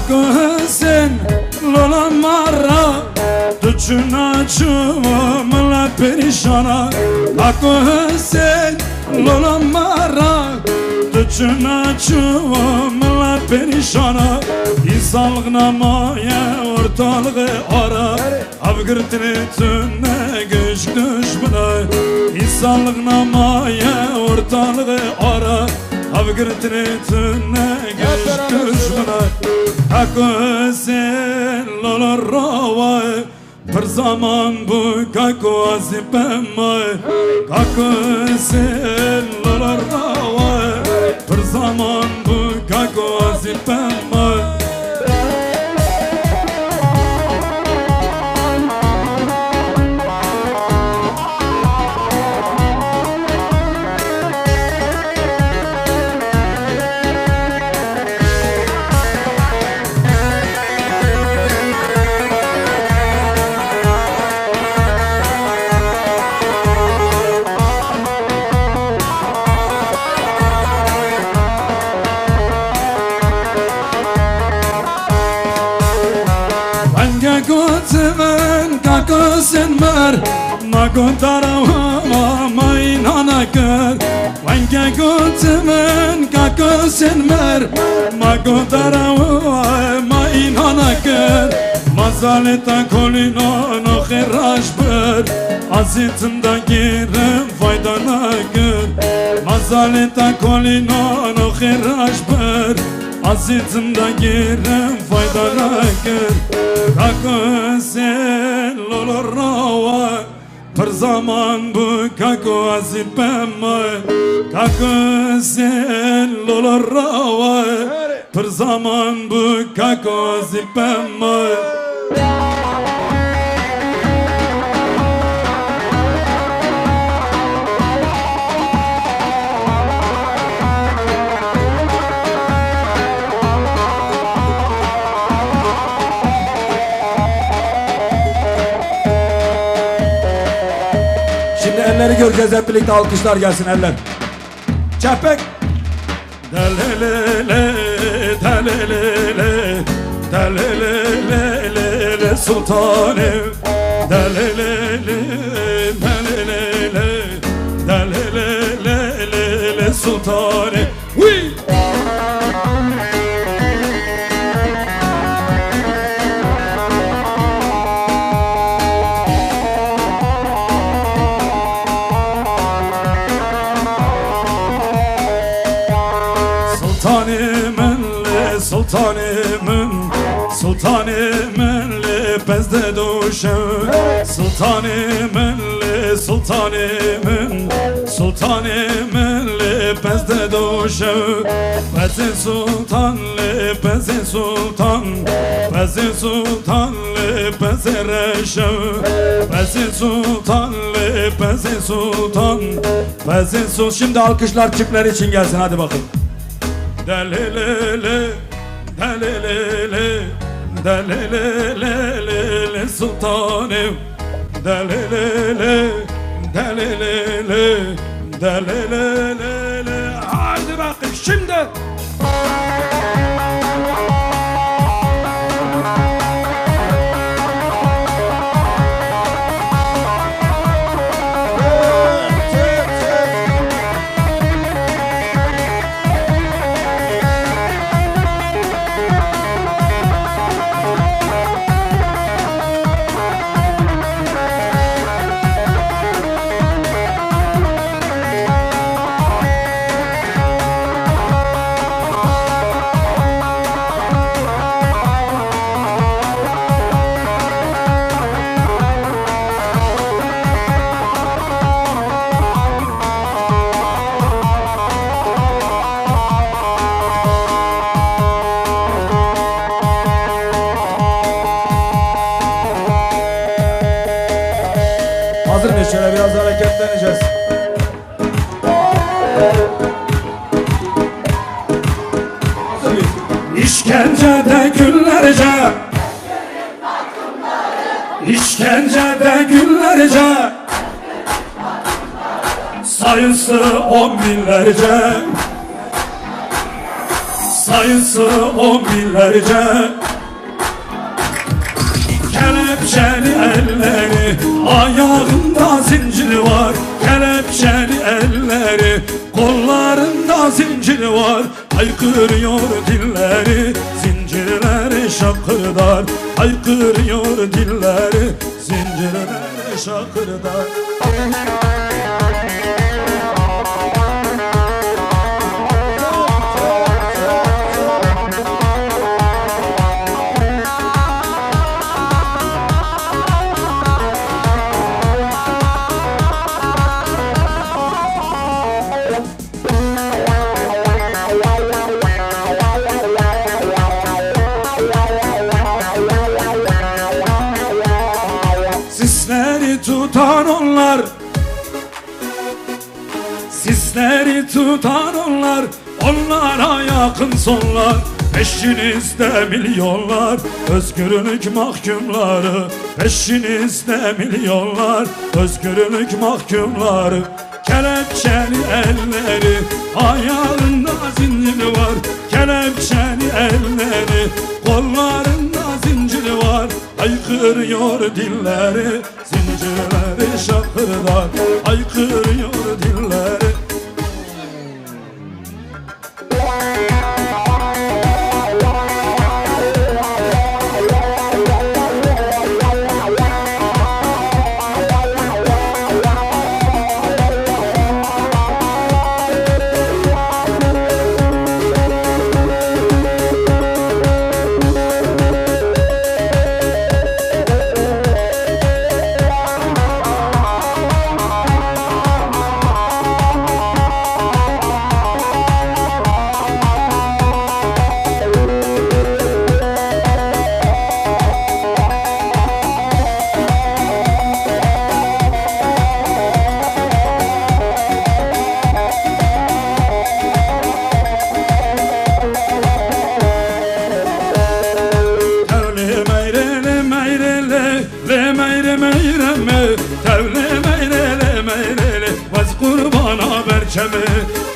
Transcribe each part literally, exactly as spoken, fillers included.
Kako Husên, lola mara, tu çuna çû, mila perîşana. Kako Husên, lola mara, tu çuna çû, mila perîşana. Îsalix namaye ortalığı ara. Ev girtinê tune gişk duşmine, însanlıq namaye ortalığı ara. Ev girtinê tune gişk duşmine, Kako Husên lolo rawa. Pir zaman bû Kako Azî pema, Kako Husên lolo rawa. Pir zaman bû Kako Azî pema. Wenge gotimin Kako Husên mir, ma gotara wa ma înana kir. Wenge gotimin Kako Husên mir, ma gotara wa ma înana kir. Mazalê te kolîno noxê raş bir, azî tinda girim fayda nakir. Mazalê te kolîno noxê raş bir, azî tinda girim fayda nakir. Kako Husên lolo rawa. Pir zaman bû Kako Azî pema, Kako Husên lolo rawa. Pir zaman bû Kako Azî pema. Şimdi elleri göreceğiz hep birlikte, alkışlar gelsin, eller. Çepek. Delelele, delelele, delelele, sultanım. Delelele, delelele, delelele, sultanım. Wi! Sultanê min lê, sultanê min, sultanê min lê pez de doşew. Sultanê min lê, sultanê min, sultanê min lê pez de doşew. Pezê sultan lê, pezê sultan, pezê sultan lê, pezê reşew. Pezê sultan lê, pezê sultan, pezê sul-, Şimdi alkışlar çiftler için gelsin, hadi bakın. Delelele, delelele, delelele, sultanım. Delelele, delelele, delelele. Haydi bakın şimdi. Hazır mıyız? Şöyle biraz hareketleneceğiz. İşkencede günlerce, işkencede günlerce, sayısı on binlerce, Sayısı on binlerce. Kelepçeli elleri, ayağında zincir var. Kelepçeli elleri, kollarında zincir var. Haykırıyor dilleri, zincirleri şakırdar. Haykırıyor dilleri, zincirleri şakırdar. Sisleri tutan onlar, sisleri tutan onlar, onlara yakın sonlar. Peşinizde milyonlar, özgürlük mahkumları. Peşinizde milyonlar, özgürlük mahkumları. Kelepçeli elleri, ayağında zincir var. Kelepçeli elleri, kollarında zincir var. Haykırıyor dilleri, zincirleri şakırdar. Haykırıyor dilleri. Tevlê meyrê lê meyrê lê, lê meyrê meyrê me. Tevlê meyrê lê meyrê lê, wez qurbana berçe me.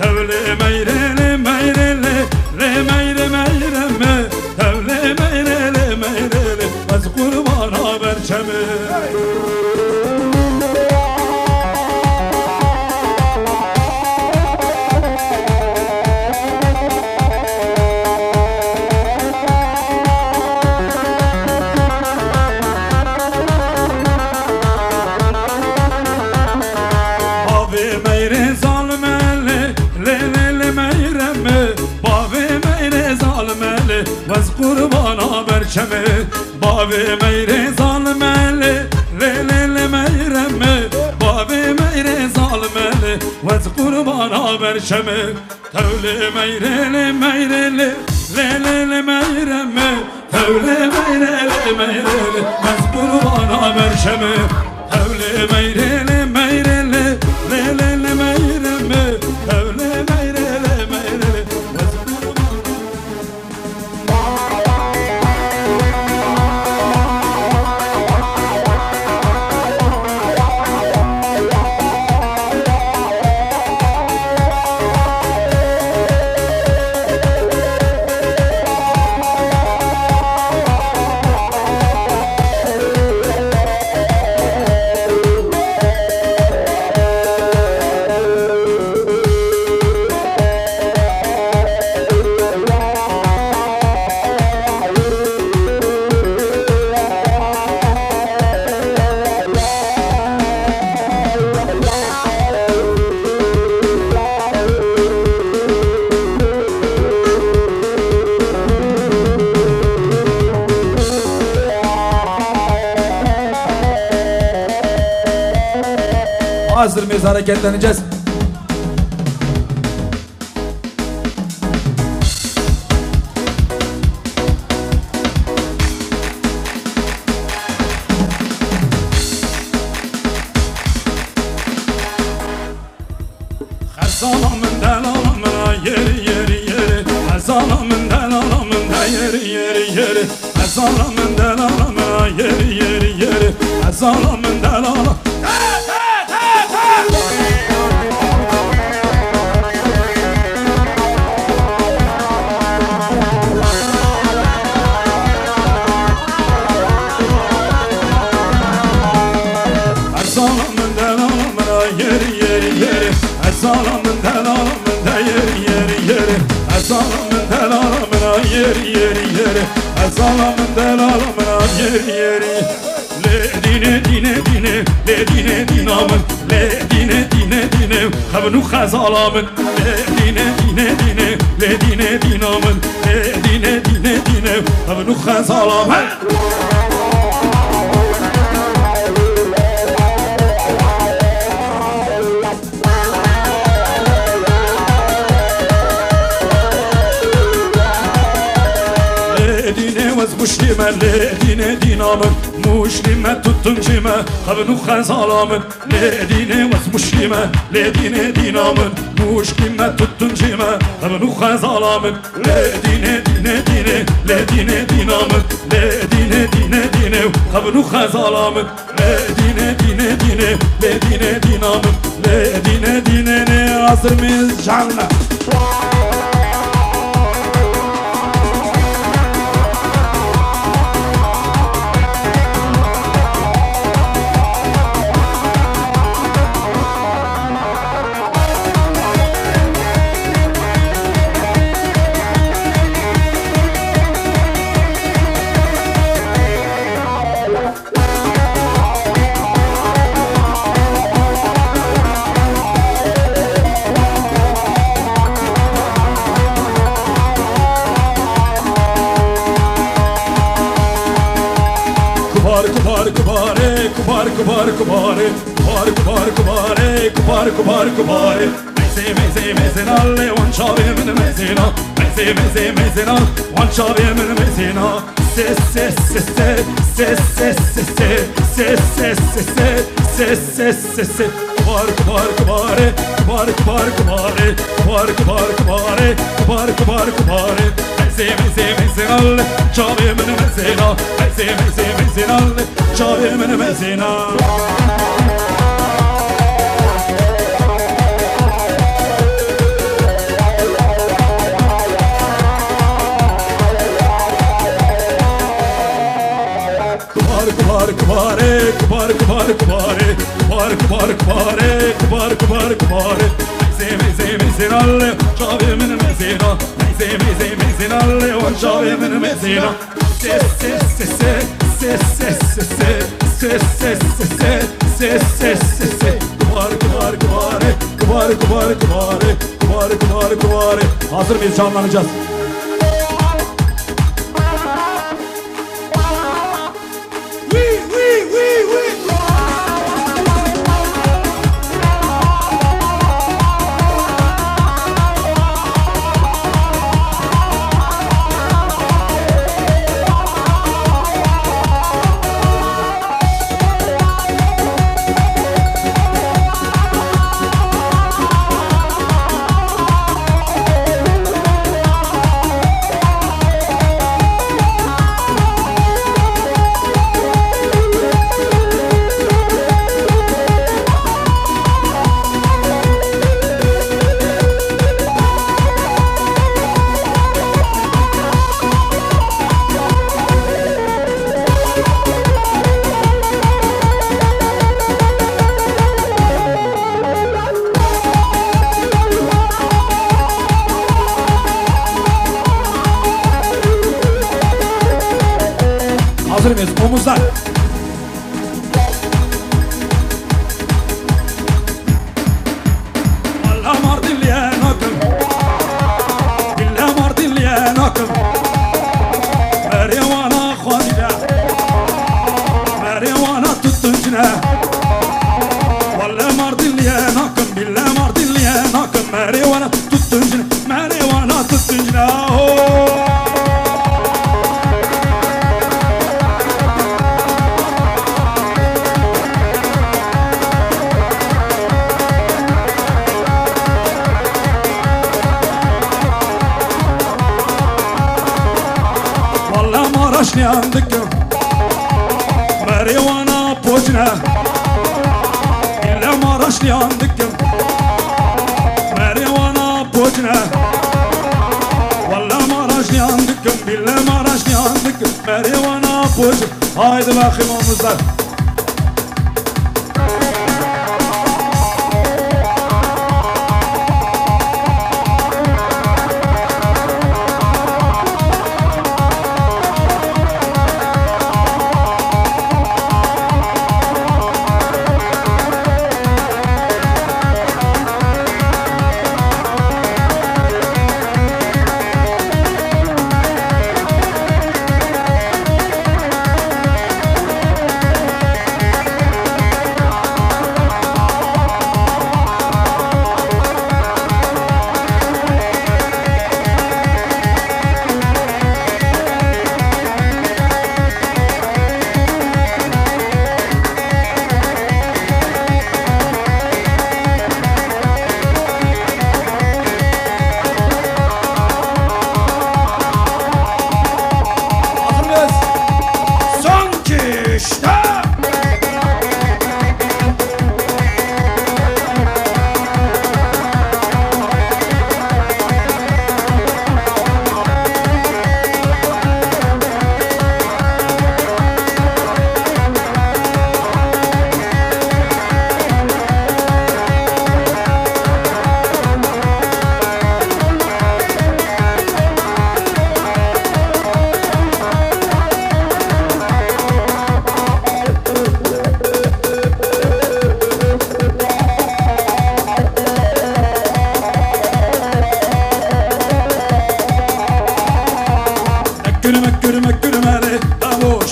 Tevlê meyrê lê meyrê lê, lê meyrê meyrê me. Tevlê meyrê lê meyrê lê, wez qurbana berçe me. Bavê meyrê zalime lê, lê, lê, lê meyre me. Bavê meyrê zalime lê, wez qurbana berçe me. Bavê meyrê zalime lê, lê, lê, lê meyre me. Bavê meyrê zalime lê, wez qurbana berçe me. Tevlê meyrê lê meyrê lê, lê lê lê meyre me. Tevlê meyrê lê meyrê lê, wez qurbana berçe me. Tevlê meyrê lê meyrê lê, lê lê lê meyre me. Tevlê meyrê lê meyrê lê, wez qurbana. Hazır mıyız, hareketleneceğiz. Xezala min, delala min, a yeri, yeri, yeri. Xezala min, delala min, a yeri, yeri, yeri. Xezala min, delala min, a yeri, yeri, yeri. Xezala min, delala. Zala min delala min a yeri yeri yeri. Ez zala min delala min a yeri yeri. Lê dîne dîne dîne, lê dîne dîna min. Lê dîne dîne dîne, xevin û xezala min. Lê dîne dîne dîne, lê dîne dîna min. Lê dîne dîne dîne, xevin û xezala min. Lê dîne wez muşlî me, lê dîne dîna min. Muşlî me, tutuncî me, xevin û xezala min. Lê dîne wez muşlî me, lê dîne dîna min. Muşlî me, tutuncî me, xevin û xezala min. Lê dîne dîne dîne, lê dîne dîna min. Lê dîne dîne dîne, xevin û xezala min. Lê dîne dîne dîne, lê dîne dîna min. Lê dîne dîne ne, hazir miyiz canlı? Kubar, kubar, kubare, kubar, kubar, kubare, kubar, kubar, kubare, kubar, kubar, kubare. Meze, meze, mezena, lewan çavê min mezena. Meze, meze, mezena, wan çavê min mezena. Se, se, se, se, se, se, se, se, se, se, se, se, se, se, se, se, se. Kubar, kubar, kubare, kubar, kubar, kubare, kubar, kubar, kubare, kubar, kubar, kubare. Meze, meze, mezena, çavê min mezena. Meze, meze, mezena, çavê min mezena. Kubar, kubar, kubare, kubar, kubar, kubare, kubar, kubar, kubare, kubar, kubar, kubare. Meze, meze, mezena, çavê min mezena. Meze, meze, mezena, wan çavê min mezena. Se, se, se, se, se, se, se, se, se, se, se, se, se, se, se, se, se. Kubar, kubar, kubare, kubar, kubar, kubare, kubar, kubar, kubare. Hazır mıyız? Canlanacağız. Hazır mıyız? Omuzlar. Walla Mardinliye nakim. Billa Mardinliye nakim. Merê wana xwedî be. Merê wana tutuncine. Walla Mardinliye nakim. Billa Mardinliye nakim. Merê wana tutuncine. Merê wana tutuncine. Ho. Walla Maraşliyan dikim. Merê wana pocne. Billa Maraşliyan dikim. Merê wana pocne. Walla Maraşliyan dikim. Billa Maraşliyan dikim. Merê wana pocne. Haydi bakayım omuzlar.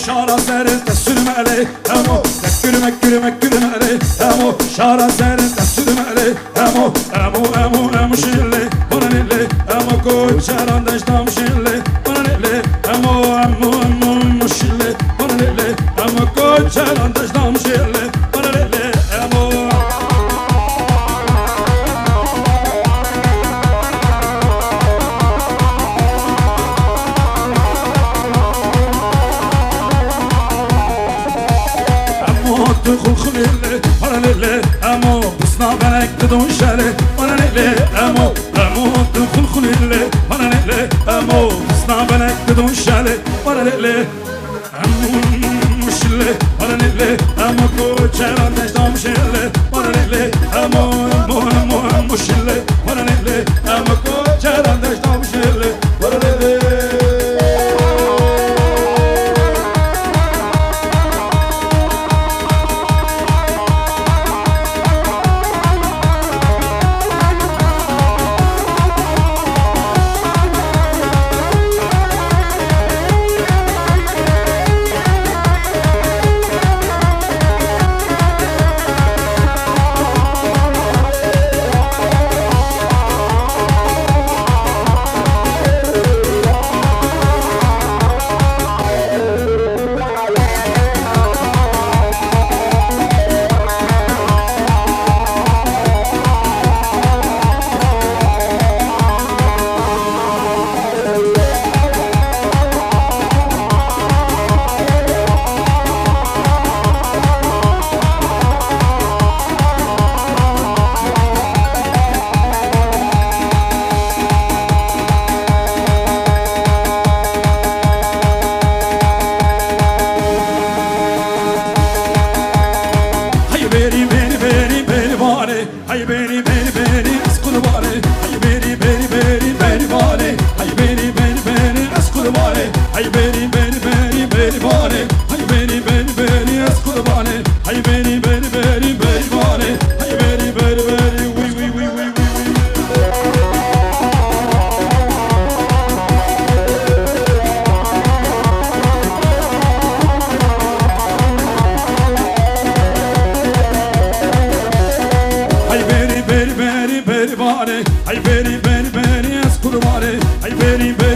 Şara serin te sürmeli, emo. Te kürme, kürme, kürmeli, emo. Şara serin te sürmeli, emo. Emo, emo, emo şille, bana lille, emo koçeran deştam şille, bana lille, emo, emo, emo, emo şille, bana lille, emo koçeran deştam şille, bana lille, emo. Emo tu xulxulî lê, para lê lê, emo bisna benek tu don şerê, para lê lê, emo, emo tu xulxulî lê, para lê lê, emo bisna benek tu don şerê, para lê lê. Emo şilê, para lê lê, emo koçeran deştam şilê, para lê lê, emo, emo, emo, emo şilê, para lê lê, emo koçeran deştam şilê, para lê lê. Hey bêrî, bêrî, bêrî, bêrî vanê. Hey bêrî, bêrî, bêrî, ez qurbanê. Hey bêrî, bêrî, bêrî, bêrî vanê. Hey bêrî, bêrî, bêrî, ez qurbanê. Hey bêrî, bêrî, bêrî, bêrî vanê. Hey bêrî, bêrî, bêrî, ez qurbanê. Hey bêrî, bêrî, bêrî, bêrî vanê. Hey bêrî, bêrî, bêrî, wî, wî, wî, wî, wî, wî. Hey bêrî, bêrî, bêrî, bêrî vanê. Hey bêrî, bêrî, bêrî, ez qurbanê. Hey bêrî, bêrî,